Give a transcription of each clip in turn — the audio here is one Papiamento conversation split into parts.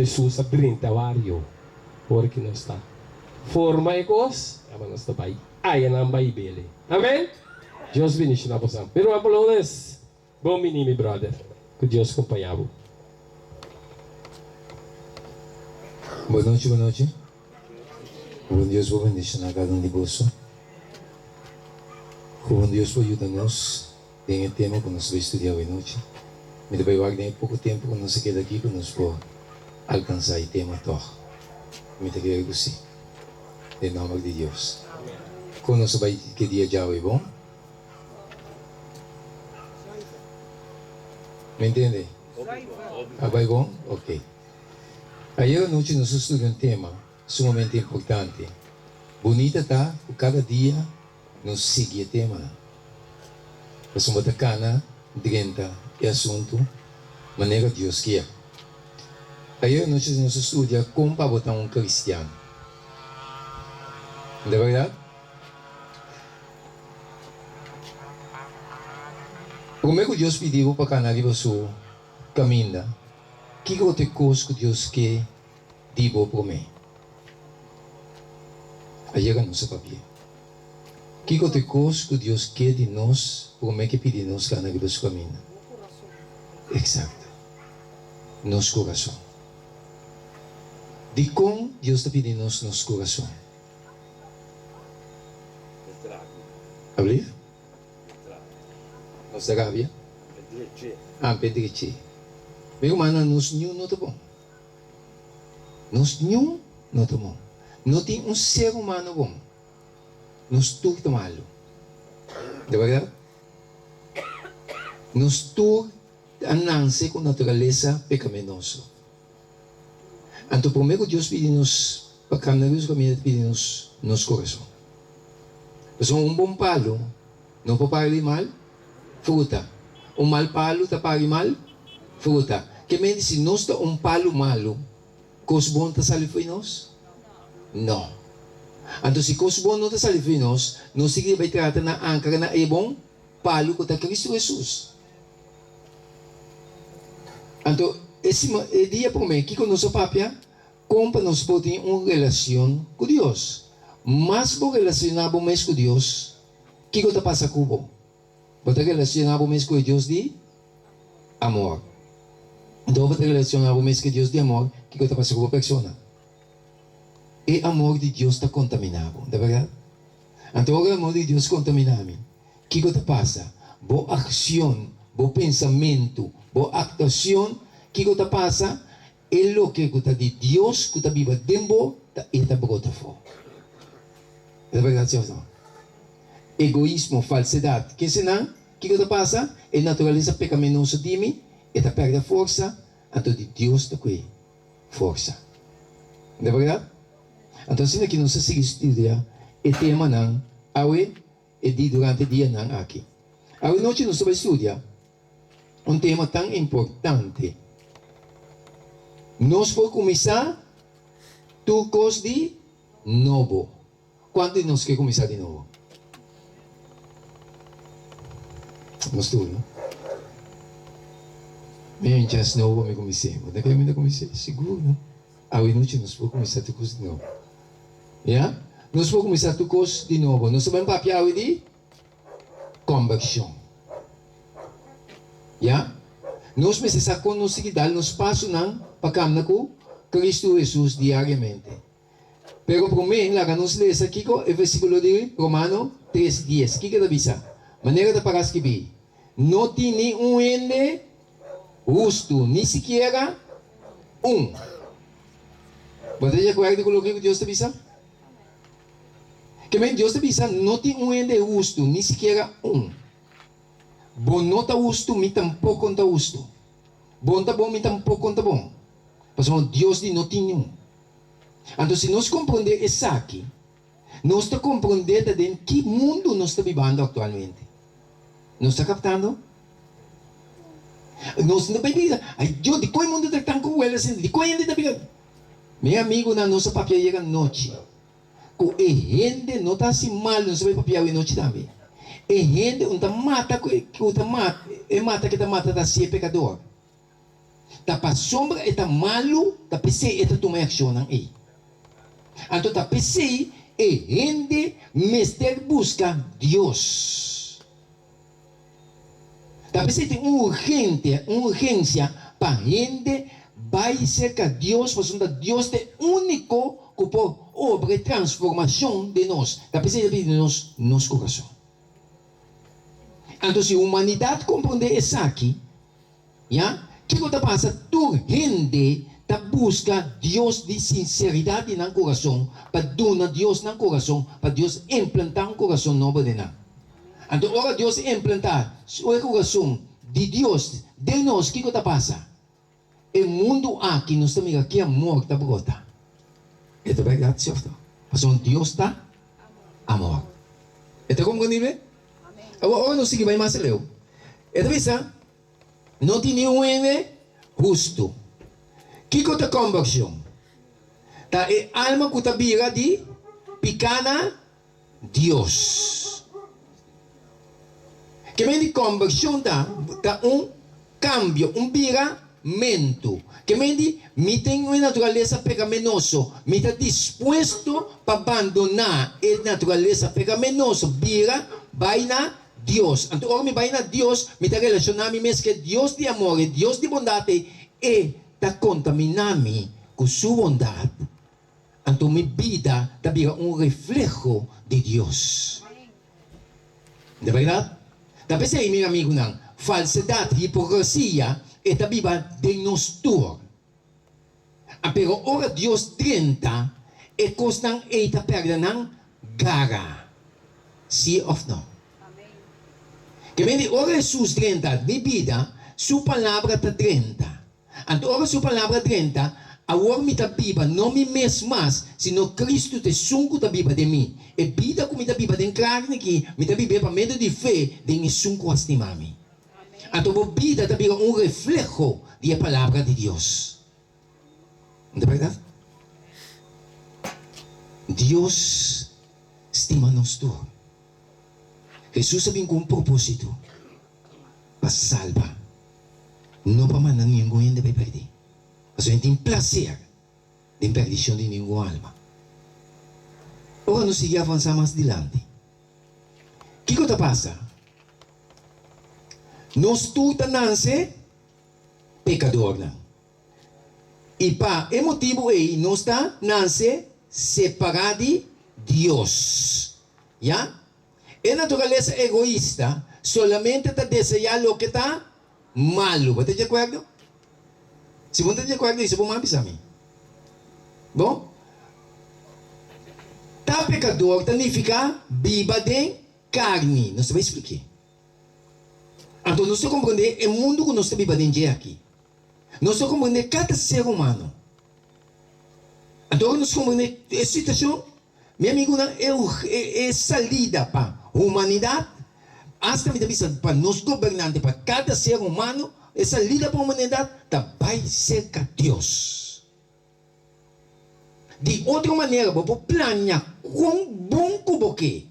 Hesus a drenta wario ora ki nos ta forma e kos, aba nos ta bai aya nan bai bele. Amen! Dios bendiciona bosan. Mi ruman Polones, bon bini mi brother. Ku Dios kompaña bo. Bon nochi, bon nochi. Ku bon Dios por bendiciona kada un di boso. Ku bon Dios por yuda nos den e tema ku nos ta bai studia awe nochi. Mi ta bai wak den e poko tempu ku nos a keda aki ku nos por alkansá e tema tòg. Mi ta kere ku sí. Den nòmber di Dios. Kon nos a bai ke dia djawe, bon? Mi ntende? A bai bon? Ok. Ayer anochi nos a studia un tema sumamente importante. Bunita ta ku kada dia nos sigui e temanan. Pasobra bo ta kana drenta e asuntu manera Dios kier. Ayer anochi nos a studia kon pa bo ta un kristian. No ta bèrdat? Promé ku Dios pidi bo pa kana riba su kaminda, kiko ta e kos ku Dios ke di bo promé? A yega nos a papia. Kiko ta e kos ku Dios ke di nos promé ke pidi nos kana riba su kaminda? Eksakto. Nos kurason. Dikon Dios ta pidi nos nos kurason? Ablief? Nos ta rabia? Ah, p'e drechi. Mi rumannan, nos niun no ta bon. Nos niun no ta bon. No tin un ser humano bon. Nos tur ta malu. Ta berdad? Nos tur a nanse ku naturalesa pekaminoso. Anto promé ku Dios pidi nos pa kambia nos kaminda, ta pidi nos nos kurason. Pasobra un bon palu no por pari mal fruta. Un mal palu ta pari mal fruta. Ke mende si nos ta un palu malu, kos bon ta sali fo'i nos? No. Anto si kos bon no ta sali fo'i nos, nos tin ki bai trata na ankra na e bon palu ku ta Kristu Hesus. Anto e sima, e dia promé, kiko nos a papia? Kon pa nos por tin un relacion cu Dios. Mas bo relaciona bo mes cu Dios, kiko ta pasa cu bo? Bo ta relaciona bo mes cu e Dios di amor. Anto bo ta relaciona bo mes cu e Dios di amor, kiko ta pasa cu bo persona? E amor di Dios ta contamina bo, ta berdad? Anto ora e amor di Dios contamina mi, kiko ta pasa? Bo accion, bo pensamentu, bo actuacion, kiko ta pasa? E loke ku ta di Dios ku ta biba den bo ta e ta brota afó. E ta bèrdat si òf no? Egoismo, falsedat, kesenan, kiko ta pasa? E naturalesa pekaminoso di mi, e ta pèrdè forsa, anto di Dios ta kue forsa. No ta bèrdat? Anto asina ki nos ta sigui studia e temanan awe e di durante e dianan aki. Awe nochi nos ta bai studia un tema tan importante. Nos por kuminsá tur kos di nobo. Kuantu di nos ke kuminsá di nobo? Nos tur, no? Mi un chèns nobo pa mi kumins'é. Bo ta kere mi ta kumins'é? Sigur, no? Awe nochi nos por kuminsá tur kos di nobo. Ya? Nos por kuminsá tur kos di nobo. Nos ta bai papia awe di kombershon. Ya? Nos mester sa kon nos sigui dal nos pasonan pa kamna ku Kristu Hesus diariamente. Pero promé, laga nos lesa kiko e versíkulo di Romano tres dies. Kiko e ta bisa? Manera ta para skibí, No tin ni un hende hustu, ni sikiera un. Bo ta di akuerdo ku loke ku Dios ta bisa? Ke men Dios ta bisa, No tin un hende hustu, ni sikiera un. Bo no ta hustu, mi tampoko no ta hustu. Bo no ta bon, mi tampoko no ta bon. Pasobra Dios di no tin niun. Anto si nos komprondé esaki, nos ta komprondé ta den ki mundu nos ta bibando aktualmente. Nos ta kaptando? Nos no ta bai bisa, Ay Dios, dikon e mundu ta tan kruel asina? Dikon hende ta bira? Mi amigunan, nos a papia ayer anochi ku e hende no ta hasi malu, nos a bai papia awe nochi tambe. E hende un ta mata ku ta mata, e mata ke ta mata ta hasi e pekador. Ta pasobra e ta malu ta p'esei e ta tuma e akshonnan ei. Anto ta p'esei e hende mester buska Dios. Ta p'esei tin un urgente, un urgensia pa hende bai serka Dios pasobra ta Dios ta e úniko ku por obra e transformashon den nos. Ta p'esei ta pidi nos nos kurason. Anto si humanidat komprondé esaki, Ya, kiko ta pasa? Tur hende ta buska Dios di sinseridat di nan kurason pa duna Dios nan kurason, pa Dios implantá un kurason nobo den nan. Anto ora Dios implantá su e kurason di Dios den nos, kiko ta pasa? E mundu aki nos ta mira ki amor ta brota. E ta bèrdat, si òf no? Pasobra Dios ta amor. E ta komprendibel? Awor ora nos sigui bai mas aleu, e ta bisa, No tin niun hende hustu. Kiko ta kombershon? Ta e alma ku ta bira di piká na Dios. Ke men di kombershon ta? Ta un kambio, un biramentu. Ke men di mi tin un naturalesa pekamenoso, mi ta dispuesto pa bandoná e naturalesa pekamenoso, bira bai na Dios. Anto ora mi bai na Dios, mi ta relashoná mi mes ku e Dios di amor, e Dios di bondat ei, e ta kontaminá mi ku su bondat. Anto mi bida ta bira un refleho di Dios. Di bèrdat? Ta p'esei, mi amigunan, falsedat, hipokresia, e ta biba den nos tur. A Pero ora Dios drenta, e kosnan ei ta pèrdè nan gara. Sí òf nò? Ke men di ora Hesus drenta mi bida, Su palabra ta drenta. Anto ora Su palabra drenta, awor mi ta biba no mi mes mas, sino Kristu ta esun ku ta biba den mi. E bida ku mi ta biba den karni aki, mi ta bib'é pa medio di fe den esun ku a stima mi. Anto bo bida ta bira un refleho di e Palabra di Dios. No ta bèrdat? Dios stima nos tur. Hesus a bin ku un propósito, pa salba, no pa manda ningun hende bai pèrdí. Pasobra e tin plaser den pèrdishon di ningun alma. Ora nos sigui avansá mas dilanti, Kiko ta pasa? Nos tur ta nanse pekadornan. I pa e motibu ei nos ta nanse separá di Dios. Ya. E naturalesa egoista solamente ta deseá loke ta malu. Bo ta di akuerdo? Si bo no ta di akuerdo, esei bo man bisa mi. Bo ta pekador ta nifiká biba den karni. Nos ta bai splik'é. Anto nos ta komprondé e mundu ku nos ta biba den dje aki. Nos ta komprondé kada ser humano. Anto ora nos komprondé e situashon, Mi amigunan, e salida pa humanidat, asta mi ta bisa pa nos gobernante, pa kada ser humano, e salida pa humanidat ta bai serka Dios. Di otro manera bo por plania kon bon ku bo ke,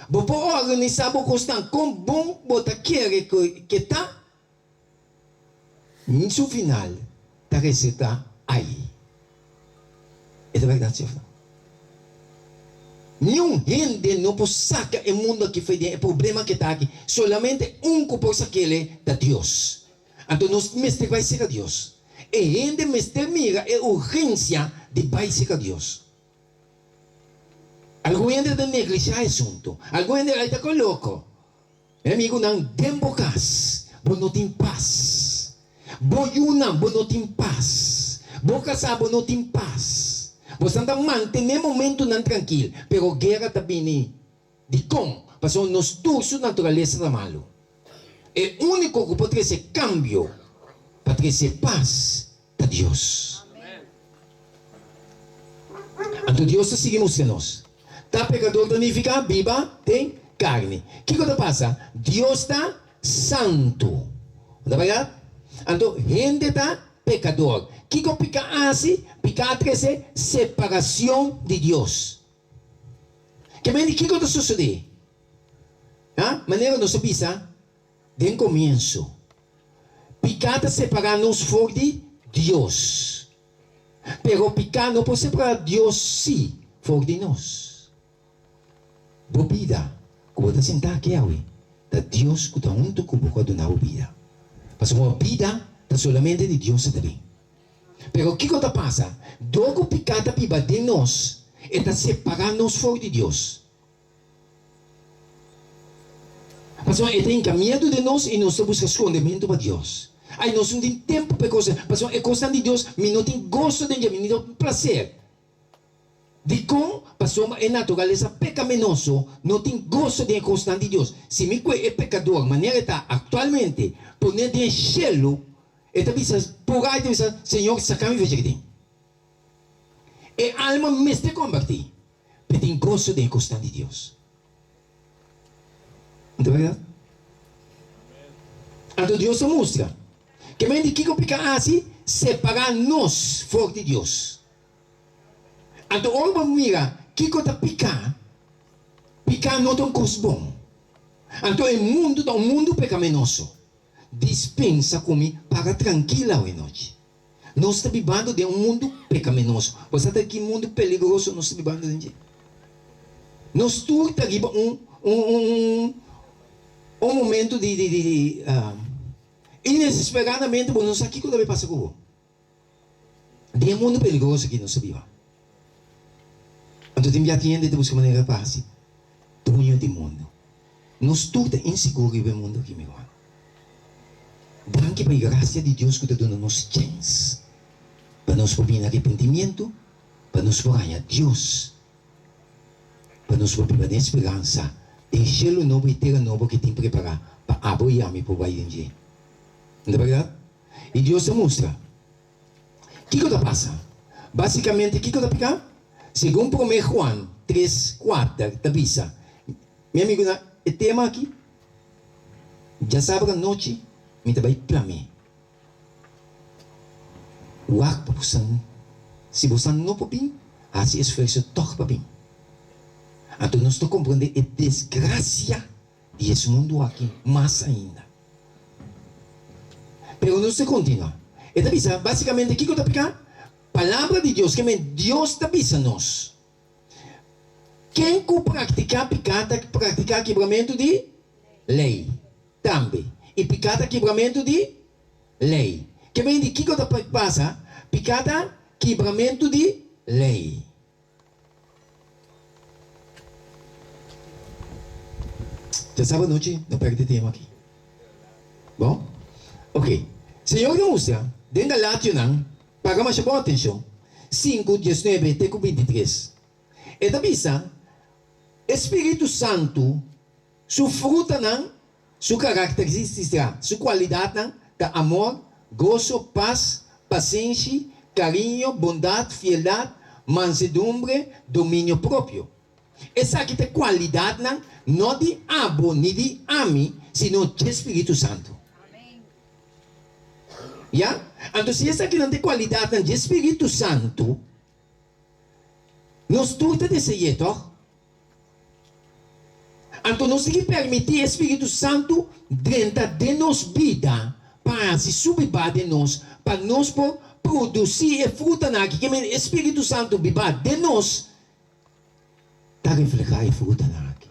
bo por organisá bo kosnan kon bon bo ta kere ku ke ta, Ni su final ta resulta ai. E ta berdad si of no? Niun hende no por saca e mundo aki fo'i den e problema ke ta aki. Solamente un ku por sakele ta Dios. Anto nos mester bai serka Dios. E hende mester mira e urgencia di bai serka Dios. Algun hende ta neglisha e asunto. Algun hende ai ta ko loko. Mi amigunan, den bo kas bo no tin pas. Bo yunan bo no tin pas. Bo kasá bo no tin pas. Bosan ta mantené momentunan trankil, pero guera ta bini. Dikon? Pasobra nos tur su naturalesa ta malu. E úniko ku por trese kambio, pa trese pas, ta Dios. Anto Dios ta sigui mustra nos. Ta pekador ta nifiká biba den karni. Kiko ta pasa? Dios ta santu. No ta bèrdat? Anto hende ta pekador. Kiko piká a hasi? Piká a trese separacion di Dios. Ke mende kiko ta sosodé? Ha? Manera nos a bisa den komienso, piká ta separá nos for di. Dios. Pero piká no por separá Dios sí for di nos. Bo bida ku bo ta sentá aki awe ta Dios ku ta huntu ku bo ku a duna bo bida. Pasobra bo bida ta solamente di Dios e ta bin. Pero kiko ta pasa? Dor ku piká ta biba den nos, e ta separá nos for di Dios. Pasobra e ta hinka miedu den nos i nos ta buska skondementu pa Dios. Ai, nos no tin tempu pa e kosnan, pasobra e kosnan di Dios mi no tin goso den dje, mi no tin plaser. Dikon? Pasobra e naturalesa pekaminoso no tin goso den e kosnan di Dios. Si mi kue e pekador manera e ta aktualmente, pon'é den e shelu, e ta bisa purá, e ta bisa, Señor, saka mi fecha den. E alma mester kombertí pa e tin goso den e kosnan di Dios. No ta bèrdat? Anto Dios ta mustra ke men di kiko piká hasi, separá nos for di Dios. Anto ora bo mira kiko ta piká, piká no ta un kos bon. Anto e mundu ta un mundu pekaminoso. Dispensa ku mi para trankil awe nochi. Nos ta bibando den un mundu pekaminoso. Bo sa ta ki mundu peligroso nos ta bibando den dje? Nos tur ta riba un un un un momento di di di inesperadamente bo no sa kiko ta bay pasa ku bo. Den e mundu peligroso aki nos ta biba. Anto tin bia tin hende ta buska manera pa hasi duño di mundu. Nos tur ta insigur riba e mundu aki, mi ruman. Danki pa e grasia di Dios ku ta duna nos chèns pa nos por bini arepentimientu, pa nos por haña Dios, pa nos por biba den speransa den shelu nobo i tera nobo ke tin prepará pa abo i ami por bai den dje. No ta bèrdat? I Dios ta mustra. Kiko ta pasa? Básikamente kiko ta piká? Segun Promé Juan tres, kuater ta bisa, Mi amigunan, e tema aki, djasabra anochi mi ta bai plam'é. Wak pa bosan, si bosan no por bin, hasi esfuerso tòg pa bin. Anto nos ta komprondé e desgrasia di es mundu aki mas ainda. Pero nos ta continua. E ta bisa basicamente kico ta pica? Palabra di Dios, kimen Dios ta bisa nos. Ken cu practica pica ta practica kibramento di ley tambe. Y pica ta kibramento di ley. Kimen di kico ta pasa? Pica ta kibramento di ley. Djasabra anochi no perde tempo aki. Bon? Ok. Señor ta mustra den Galationan, paga masha bon atencion, sinku, diesnuebe te ku bintitres. E ta bisa, E Spiritu Santu Su frutanan, su karakterististra, su kualidatnan ta amor, goso, pas, pasenshi, kariño, bondat, fieldat, mansedumbre, dominio propio. Esaki ta kualidatnan no di abo ni di ami, sino dje Spiritu Santu. Ya? Anto si esakinan ta e kualidatnan dje Spiritu Santu, nos tur ta dese'é, tòg? Anto nos tin ki permití e spiritu santu drenta den nos bida pa hasi su bibá den nos, pa nos por produsí e frutanan aki. Ke manera e spiritu santu bibá den nos ta reflehá e frutanan aki.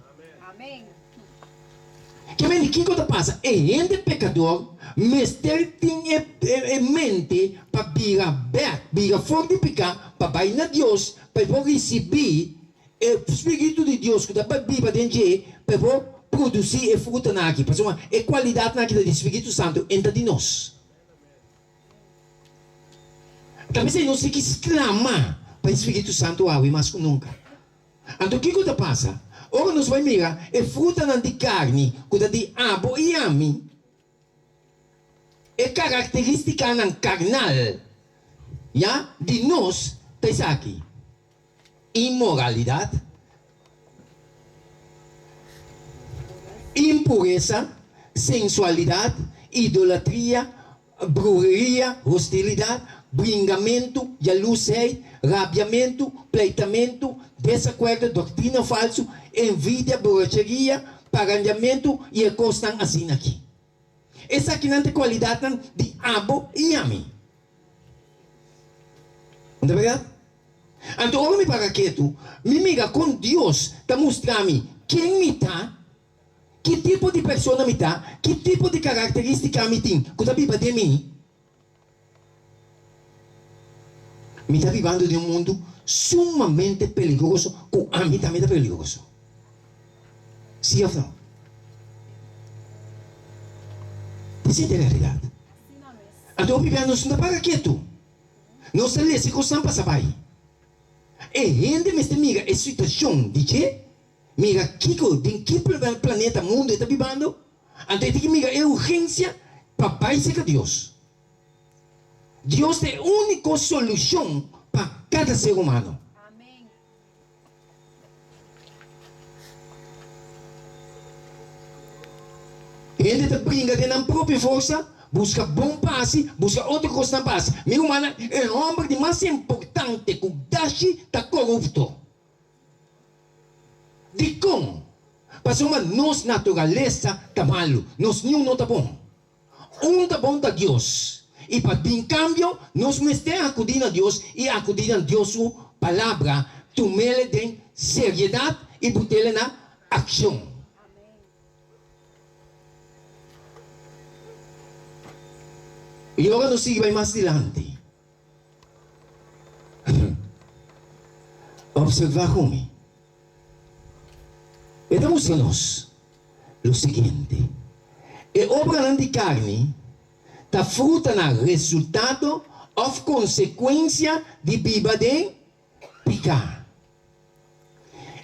Ke manera kiko ta pasa? E hende pekador mester tin e mente pa bira bèk, bira for di piká pa bai na Dios pa e por risibí E spiritu di Dios ku ta biba den dje pa e por produsí e frutanan aki, pasobra e kualidatnan aki ta di spiritu santu, en ta di nos. Ta p'esei nos tin ki sklama pa e spiritu santu awe mas ku nunka. Anto kiko ta pasa ora nos bai mira e frutanan di karni ku ta di abo i ami? E karakterístikanan karnal, ya, di nos ta esaki. Inmoralidad, impuresa, sensualidad, idolatria, bruheria, hostilidad, bringamentu, yalusheid, rabiamentu, pleitamentu, desakuerdo, doktrina falsu, envidia, borracheria, parandiamentu i e kosnan asina aki. Esakinan ta e kualidatnan di abo i ami. No ta bèrdat? Anto ora mi para ketu, mi mira kon Dios ta mustra mi ken mi ta, ki tipo di persona mi ta, ki tipo di karakterístika mi tin ku ta biba den mi. Mi ta bibando den un mundu sumamente peligroso ku ami tambe ta peligroso. Sí òf no? Esei ta e realidat. Anto hopi bia nos no ta para ketu. Nos ta lesa e kosnan pasa bai. E hende mester mira e situashon di dje, mira kiko, den ki planeta, mundu e ta bibando, anto e tin ki mira e urgensia pa bai serka Dios. Dios ta e úniko solushon pa kada ser humano. Hende ta bringa den nan propio forsa, buska bon pa hasi, buska otro kosnan pa hasi. Mi rumannan, e hòmber di mas importante ku gashi ta korupto. Dikon? Pasobra nos naturalesa ta malu, nos niun no ta bon. Un ta bon ta Dios, i pa bin kambio nos mester akudí na Dios i akudí na Dios su Palabra, tum'el den seriedat i but'el na akshon. I ora nos sigui bai mas dilanti, observá ku mi. E ta mustra nos lo siguiente, E obranan di karni ta frutanan resultado òf konsekuensia di biba den piká.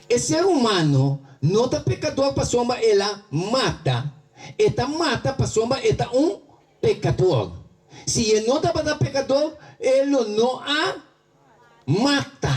E ser humano no ta pekador pasobra el a mata, e ta mata pasobra e ta un pekador. Si e no tabata pekador, e lo no a mata.